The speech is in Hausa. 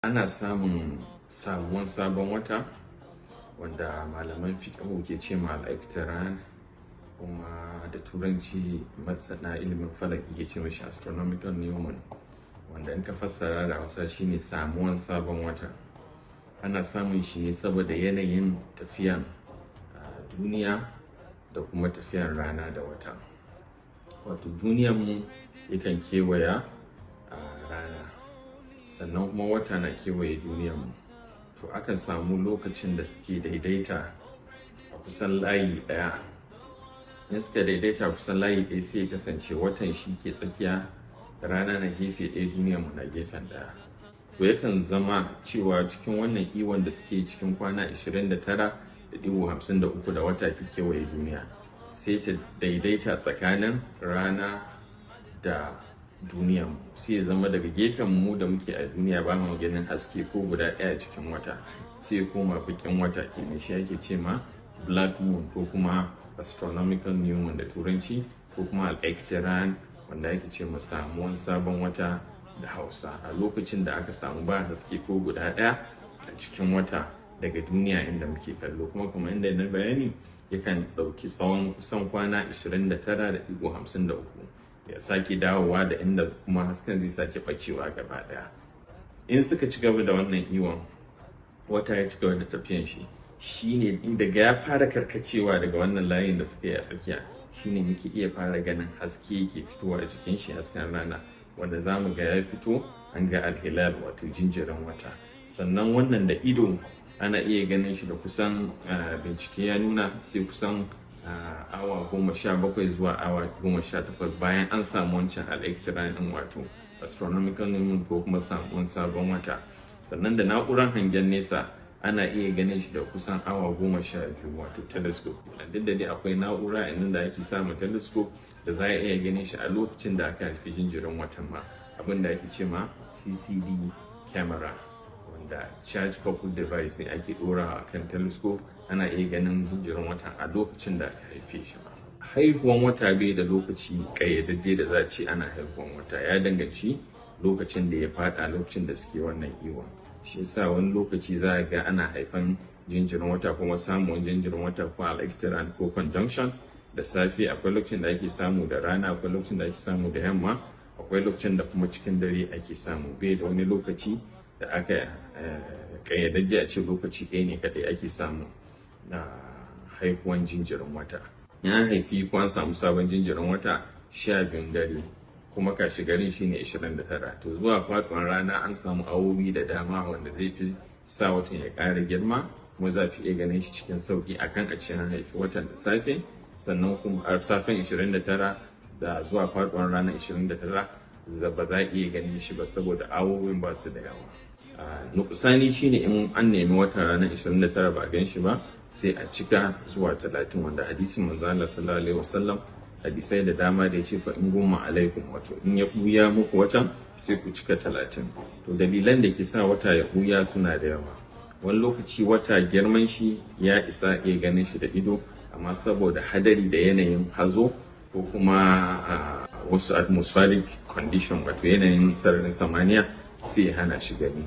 Ana samun samuwan sabon wata, wanda malaman fiqhu ke ce ma al-iqtiran, kuma da Turanci masana ilimin falaki ke ce mashi astronomical new moon, wanda in ka fassara da Hausa shine samuwan sabon wata. Ana samun shi ne saboda yanayin tafiyan duniya da kuma tafiyan rana da wata. Wato duniyanmu yakan kewaya a rana, sannan kuma wata na kewaye duniyanmu. To akan samu lokacin da suke daidaita a kusan layi ɗaya. In suka daidaita kusan layi ɗaya, sai ya kasance watan shi ke tsakiya, rana na gefe ɗaya, duniyarmu na gefen ɗaya. To yakan zama cewa cikin wannan iwon da suke cikin kwana 29.53 da wata ke kewaye duniya, sai ta daidaita tsakanin rana da duniyanmu, sai ya zama daga gefen mu da muke a duniya ba mu ganin haske ko guda ɗaya cikin wata, sai ya koma baƙin wata kenan. Shi ake ce ma black moon, ko kuma astronomical new moon da Turanci, ko kuma al-iqtiran, wanda ake ce ma samuwan sabon wata da Hausa, a lokacin da aka samu ba haske ko guda ɗaya a cikin wata daga duniya inda muke kallo. Kuma kamar inda na bayani, yakan ɗauki tsawon kusan kwana 29.53, ya sake dawowa da inda kuma hasken zai sake ɓacewa gaba ɗaya. In suka ci gaba da wannan iwon, wata ya ci gaba da tafiyan shi, shine daga ya fara karkacewa daga wannan layin da suka yi a tsakiya, shine muke iya fara ganin haske yake fitowa a jikin shi, hasken rana, wanda za mu ga ya fito, an ga alhilal, wato jinjirin wata. Sannan wannan da ido ana iya ganin shi da kusan, bincike ya nuna, sai kusan awa 17 zuwa awa 18 bayan an samu wancan al-iqtiran din, wato astronomical new moon ko kuma samuwan sabon wata. Sannan da na'urar hangen nesa ana iya ganin shi da kusan awa 12, wato telescope. Duk da dai akwai na'ura yanzu da ake samun telescope da za a iya ganin shi a lokacin da aka haifi jinjirin watan ma, abin da ake ce ma CCD camera, wanda charge coupled device ne ake dora a kan telescope, ana iya ganin jinjirin watan a lokacin da aka haife shi ma. Haihuwan wata bai da lokaci ƙayyadajje da za a ce ana haihuwan wata. Ya danganci lokacin da ya fada lokacin da suke wannan iwon. Shi yasa wani lokaci za a ga ana haifan jinjirin wata, kuma samun jinjirin wata ko al ko conjunction da safe. Akwai lokacin da ake samu da rana, akwai lokacin da ake samu da yamma, akwai lokacin da kuma cikin dare ake samu. Bai da wani lokaci da aka ƙayyadajje a ce lokaci ɗaya ne kaɗai ake samu na haihuwan jinjirin wata. Ya haifi ko an samu sabon jinjirin wata 12n dare, kuma kashi garin shine 29, to zuwa faɗuwar rana an samu awowi da dama wanda zai fi sa watan ya ƙara girma, kuma za fi iya ganin shi cikin sauƙi akan a ce an haifi watan da safe, sannan kuma a safen 29 da zuwa faɗuwar rana 29 ba za a iya ganin shi ba, saboda awowin ba su da yawa. Nukusani shine in an nemi watan ranar 29 ba a gan shi ba, sai a cika zuwa 30, wanda hadisin Manzo Allah sallallahu alaihi wasallam, hadisai da dama da ya ce fa in gumma alaikum, wato in ya buya muku watan, sai ku cika 30. To dalilan da ke sa wata ya buya suna da yawa. Wani lokaci wata girman shi ya isa iya ganin shi da ido, amma saboda hadari da yanayin hazo ko kuma wasu atmospheric condition, wato yanayin sararin samaniya, sai ya hana shi gani.